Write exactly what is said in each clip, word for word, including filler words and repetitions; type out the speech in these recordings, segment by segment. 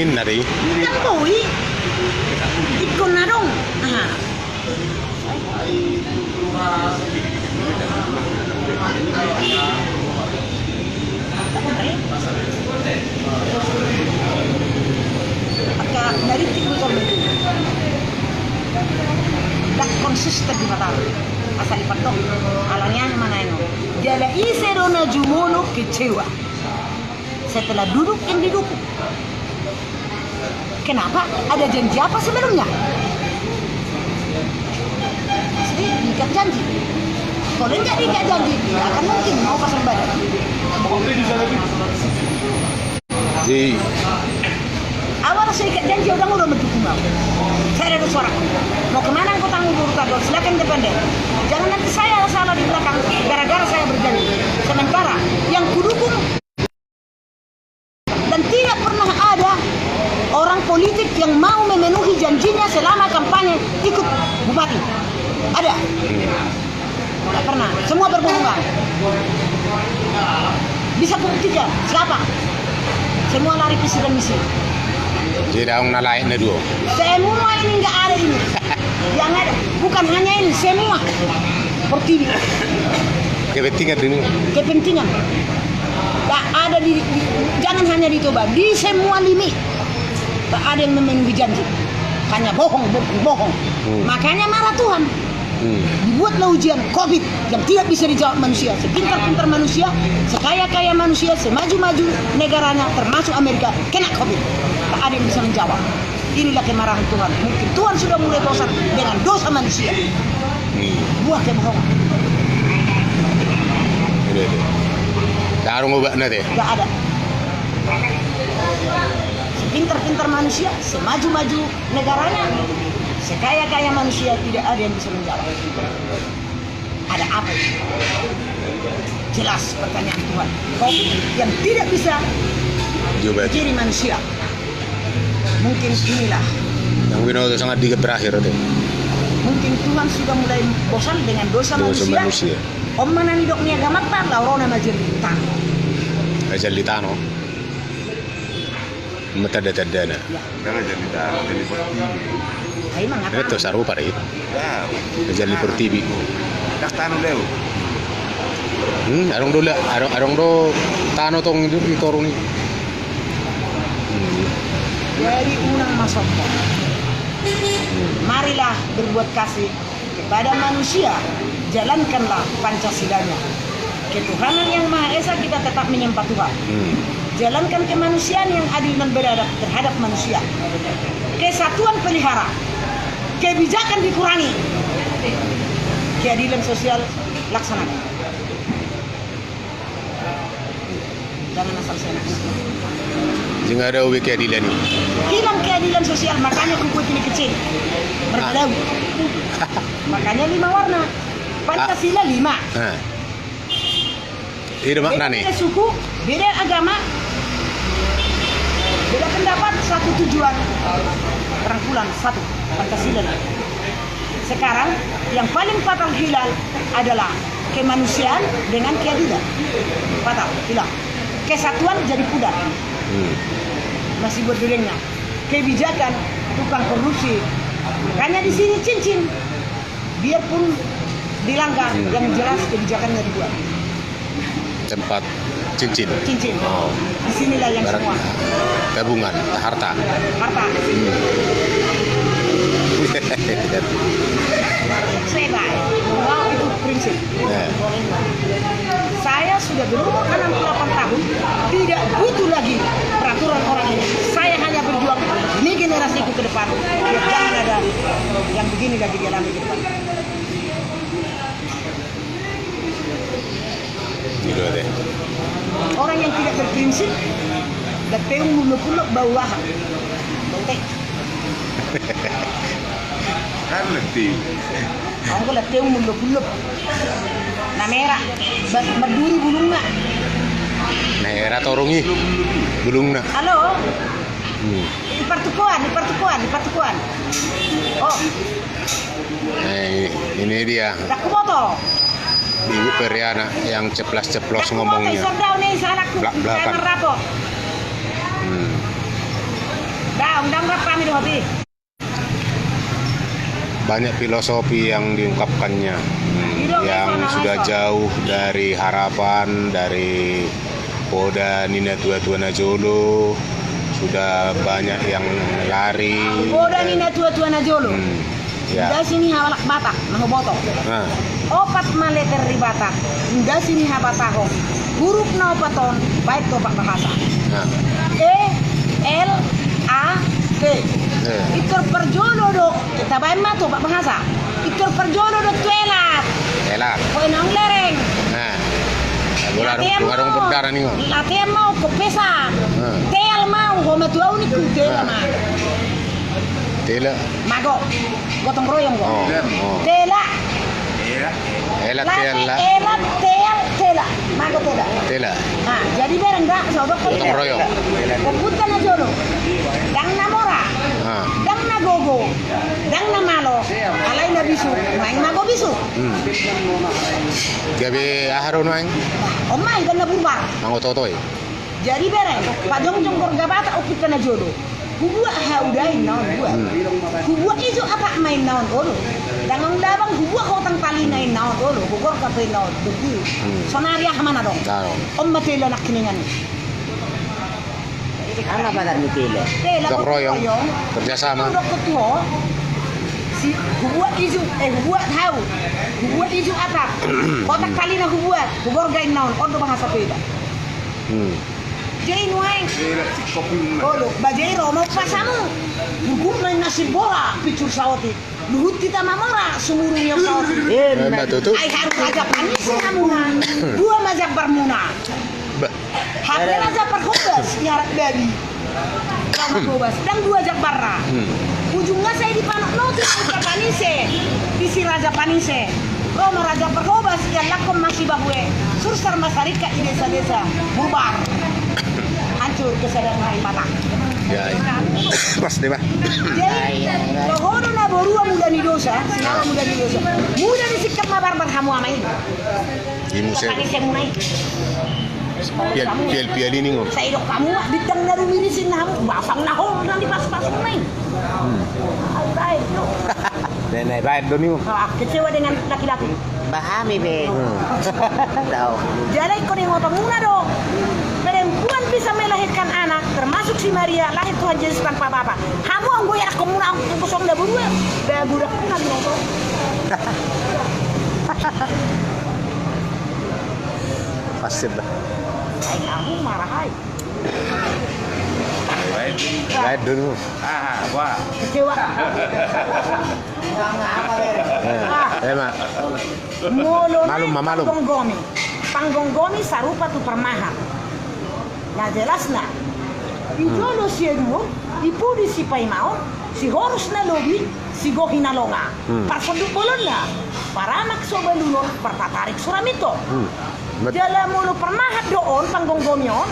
Nari. Ikan koi. Ikon na dong. Aha. Angka nari tiku ikon itu. Nggak konsisten di mata. Asal ipat dong. Alanya mana yang. Jala ise do na jumolo kecewa. Setelah duduk yang didukung. Kenapa? Ada janji apa sebelumnya? Jadi diikat janji. Kalau tidak diikat janji, tidak akan mungkin mau pasang badan. Jadi awal saya ikat janji, udah udah mendukung mau. Saya ada suara. Mau kemana kau tanggung dulu, silakan depan deh. Jangan nanti saya salah di belakang gara-gara saya berjanji. Sementara yang kudukung dan tidak pernah ada orang politik yang mau memenuhi janjinya selama kampanye ikut bupati. Ada? Tidak pernah. Semua berbohongan. Bisa kubuktikan. Siapa? Semua lari visi dan misi. Jadi daong na lain na dua. Semua ini nggak ada ini. Yang ada, bukan hanya ini, semua. Pertiwi. Kepentingan ini. Kepentingan. Tak ada di, di, jangan hanya di Toba, di semua lini. Tak ada yang memenuhi janji. Hanya bohong, bohong, bohong. Hmm. Makanya marah Tuhan. Hmm. Dibuatlah ujian covid yang tidak bisa dijawab manusia. Sepintar-pintar manusia, sekaya-kaya manusia, semaju-maju negaranya, termasuk Amerika, kena covid. Tak ada yang bisa menjawab. Inilah kemarahan Tuhan. Mungkin Tuhan sudah mulai bosan dengan dosa manusia. Hmm. Buah kebohongan. Iya, iya. Tarung obatna, teh. Nggak ada. Sepintar-pintar manusia, semaju-maju negaranya, sekaya-kaya manusia, tidak ada yang bisa menjawab. Ada apa itu? Jelas pertanyaan Tuhan. Covid yang tidak bisa diobati. Jadi manusia. Mungkin inilah. Yang binoto sangat dikit berakhir itu. Mungkin Tuhan sudah mulai bosan dengan dosa manusia. Dosa manusia. On ma na nidok ni agama ta, laho ro na majelli tano. Majelli tano. Matanda-tandana. Ya. Kan jadi ta-, jadi pertiwi. Ai mangata. Itu sarupa, Rit. Ya. Jadi pertiwi. Dak tano leu. Hmm, adong do la, adong, adong do tano tong di, di toru ni. Hmm. Jadi unang masombong. Hmm. Marilah berbuat kasih kepada manusia, jalankanlah Pancasilanya. Ketuhanan yang Maha Esa kita tetap menyembah Tuhan. Hmm. Jalankan kemanusiaan yang adil dan beradab terhadap manusia. Kesatuan pelihara, kebijakan dikurangi, keadilan sosial laksanakan. Jangan asal seenaknya. Jing ada ubi keadilan ini. Hilang keadilan sosial, makanya kukuit ini kecil. Berbelau. Ah. Makanya lima warna. Pancasila lima. Ah. Ini makna nih. Beda suku, beda agama, beda pendapat, satu tujuan. Rangkulan satu, Pancasila. Sekarang yang paling fatal hilang adalah kemanusiaan dengan keadilan. Fatal, hilang. Kesatuan jadi pudar. Hmm. Masih buat duriannya. Kebijakan, tukang korupsi. Makanya di sini cincin. Biarpun dilanggar, hmm, yang jelas kebijakannya dibuat. Tempat cincin. Cincin. Oh. Di sinilah yang barang semua. Tabungan, harta. Harta. Hmm. Saya baik. Wow, itu prinsip. Ya. Saya sudah berumur enam puluh delapan tahun, tidak butuh lagi peraturan orang ini. Saya hanya berjuang demi generasiku ke depan. Biar jangan ada yang begini lagi dialami ke depan. Gitu deh. Orang yang tidak berprinsip, da peung mullo pulo bau aha. Bau teh. Kan lebih. Anggo da peung mullo pulo. Na merah, ba-, maduri bulungna. Na merah torungi bulungna. Halo. Hmm. Di partukoan, di partukoan, di partukoan. Oh. Nah, ini, ini dia. Dak kuboto. Ibu Periana yang ceplas-ceplos ngomongnya. Dak kuboto, isor dao ni, salakku. Blak-blakan. Saya merapo. Hmm. Undang rap kami dohot i. Banyak filosofi yang diungkapkannya, hmm, yang sudah jauh dari harapan, dari poda ni natua-tua na jolo, sudah banyak yang lari. Poda ni natua-tua na jolo. Hmm, ya. Ndasi ni halak Batak na huboto. Nah. Opat ma letter di Batak, ndasi ni habatahon. Huruf na opat on baen tu opat bahasa. Nah. E, L, A, T. Eh. Ingkon parjolo do, tabaen ma tu opat bahasa. Ingkon parjolo do tu elat. Elat. Ho naung lereng. Nah. Latean ma ho, ho berdarah ni ho. Latean ma ho, ho pesa. Nah. Teal ma ho, ho ma tu au ningku, teal ma. Tela. Mago. Gotong royong, go. Oh, oh. Tela. Elat, teal, la. Elat, teal, tela. Mago tela. Tela. Nah, jadi bereng da, sodok ko. Gotong royong. Komputer na jolo. Ndang na mora. Ah. Ndang na gogo. Ndang na malo. Alai na bisuk. Nuaeng mago bisuk. Hmm. Gabe aha do nuaeng? On ma i ndang na burbar. Mangoto-oto i. Jadi bereng, pajongjong gorga Batak ompungta na jolo. Hubuat hau da inna on, buat. Hmm. Hubuat ijuk atak ma inna on, olo. Ndang labang hubuat hotang talina inna on, olo. Hugorga pe inna on, begitu. Hmm. Sonari aha ma na adong. Adong. On ma tela nangkiningan i. Aha padan ni tela? Tela gotong royong. Kerjasama. Hudok tu ho. Si hubuat ijuk, eh, hubuat hau. Hubuat ijuk atak. Hotang talina hubuat, hugorga inna on, on do bahasa tela. Hmm. Jadi nuaeng. Olo, ba jadi ro ma umpasa mu. Hubuat ma inna simbora, pinsur saotik. Luhut hita mamora, sumurung ni saotik. Eh, ma tutu. Ai hamu raja panise hamuna. Dua ma jambar muna. Ba- Hata raja parhobas, iharat babi. Raja parhobas, ndang dua jambarna. Hmm. Ujungna sai dipanotnoti raja panise. Disi raja panise. Ro ma raja parhobas, iallanghon ma sibabue. Sursar ma sarikat i desa-desa. Bubar. Hancur kesadaran hari Batak. Ya, ya. Pas deh, bah. Jadi, dohonon na borua muda ni dosa, sinala muda ni dosa. Muda ni sikap ma barbar hamu ama i. Di muse. Panise muna i. Pial, pial, pial ini ngom. Sai dok hamu, bintang na rumiris inna hamu, basang na hol na di pas-pas muna i. Hmm. Ai baen do. Nenek baen do ni. Ah, kecewa dengan laki-laki. Pahami be. Hmm. Tahu. Jadi ingkon ingoton muna do. Perempuan bisa melahirkan anak, termasuk si Maria, lahir Tuhan Yesus tanpa bapa. Hamu anggo ianakhon muna anggo songon na borua, ba budak muna di motor. Pasti dah. Ai, aku marah, ai. Baik dulu. Ah, wah. Kecewa. Eh, eh, Mak. Molo malum, nai ma, malum. Panggonggomi. Panggonggomi sarupa tu parmahat. Na jelasna. Di jolo siaduon, di pudi sipaimaon, sihorus na lobi, sigohi na longa. Hmm. Parsonduk bolonna, paramak so balunon, partatarik so raminton. Hmm. Jala molo parmahat do on, panggonggomi on,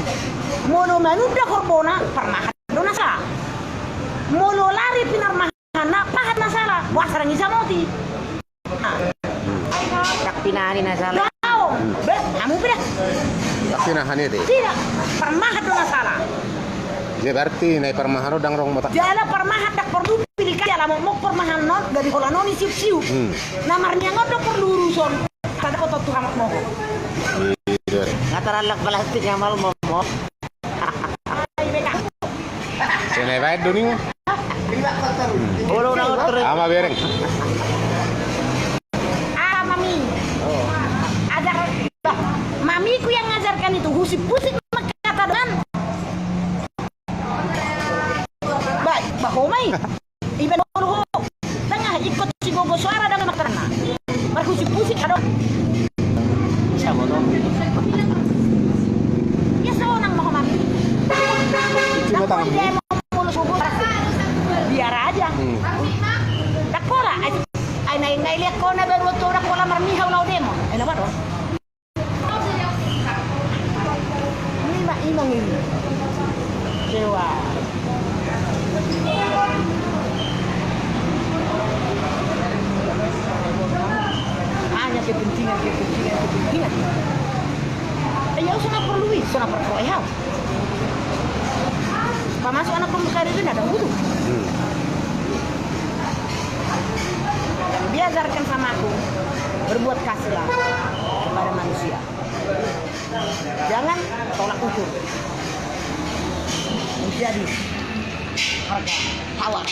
molo manunda horbona, parmahat do na sala. Molo lari pinarmahanna, pahat na sala, boasa dang isamoti. Ndang pinahani na sala. Be, hamu pe da. Ndang pinahani de. Tidak. Parmahat do na sala. Ya, berarti nai parmahat do ndang rong mata. Jala parmahat ndang porlu pilih kaya lamo mok parmahat non, dari holan on i siup-siup. Hmm. Na marniang on do porlu uruson. Sada otot tu hamak moho. Iya. Ngatar alak plastik yang malu momo. Sena baen do ni. Olo na otor. Ama bereng. Ah, mami. Ajar. Mamiku yang ngajarkan itu, husip-husip mangkatadongan. Baik, bahomai. Iba dolo ho. Tengah ikut si gogo suara dengan makarna. Marhusip-husip adong. Bisa bodo. Ya sonang mau mami. Coba tangan. Dia mau mulus gogo. Biar aja. Hmm. Tak pola. Ai, ai, nai, nai lihat kau na baru tu tak pola marmihau lau demo. Enak banget. Ima, ima ngini. Kecewa. Hanya kepentingan, kepentingan, kepentingan. Eh, ya, sana perlu, sana perlu, ya. Pamasuk anak pembuka diri na dang butuh. Hmm. Diajarkan sama aku, berbuat kasihlah kepada manusia. Jangan tolak ukur. Menjadi harga tawar.